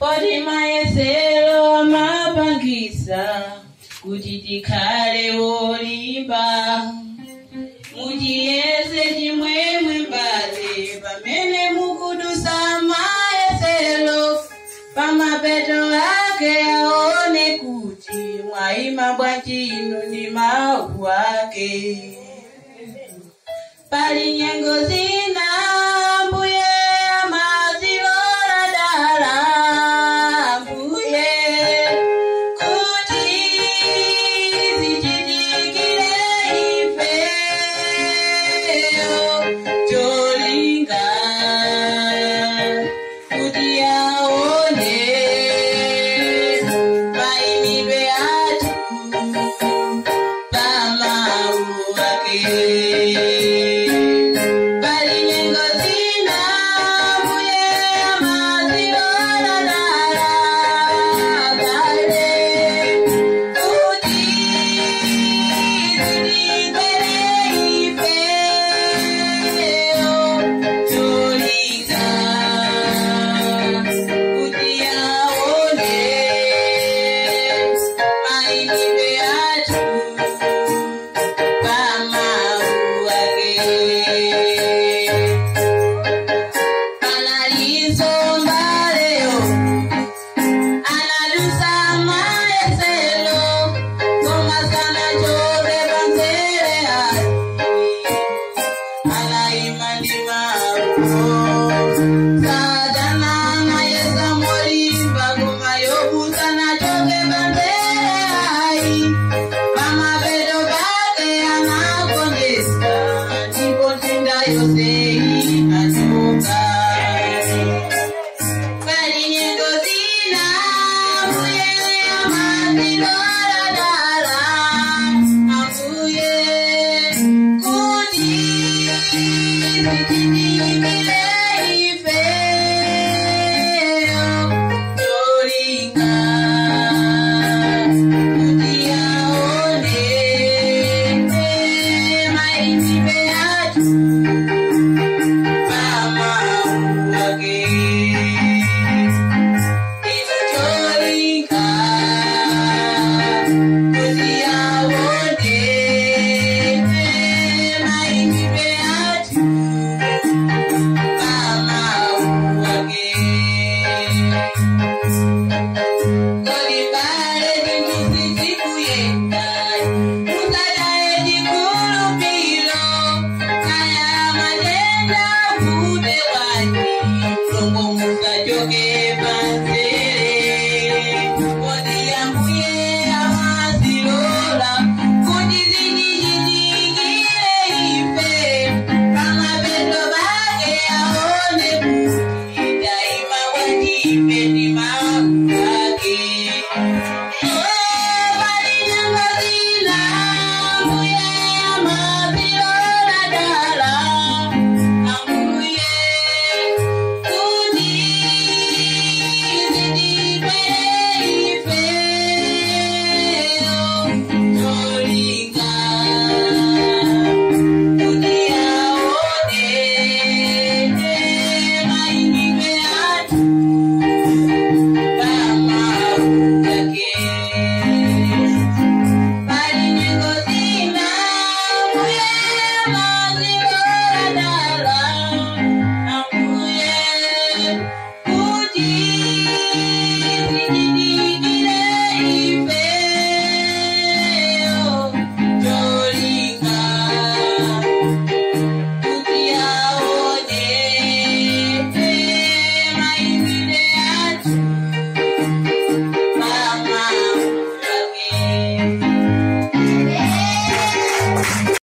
Poti mayesero amapangisa kuti tikhale wolimba. Muchiyese chimwemwe mbale pamene mukudusa mayesero, pamapeto ake aone kuti mwaima bwanji inu ndi mawu ake. Pali nyengo zina mbuye amazilola dala mbuye kuti zichitikire ifeyo cholinga kuti aone maimidwe athu pamawu ake. Pali nyengo zina mbuye amazilola dala bale kuti zichitikire ifeyo cholinga kuti aone maimidwe athu pamawu ake. Panalizo mbaleyo analusa mayeselo koma sanachoke pamzere ayi anaima ndi mawu. Satana anayesa molimba koma Yobu sanachoke pamzere ayi. Pamapeto pake anagonjetsa ndipo nthenda yonse inachoka. Pali nyengo zina mbuye amazilola dala ambuye kuti zichitikire ifeyo cholinga kuti aone maimidwe athu pamawu ake. Inu cholinga kuti aone maimidwe athu pamawu ake. Kodi pale zinthu sizikuyenda, musataye chikhulupiriro, kaya matenda avute bwanji, mlongo musachoke pamzere. Kodi Ambuye amazilola kuti zichitikire ife, pamapeto pake aone kuti taima bwanji ife ndi mawu ake. Oh, pali nyengo zina mbuye amazilola dala ambuye kuti zichitikire ifeyo cholinga kuti aone maimidwe athu pamawu ake. Pali nyengo zina mbuye amazilola dala ambuye.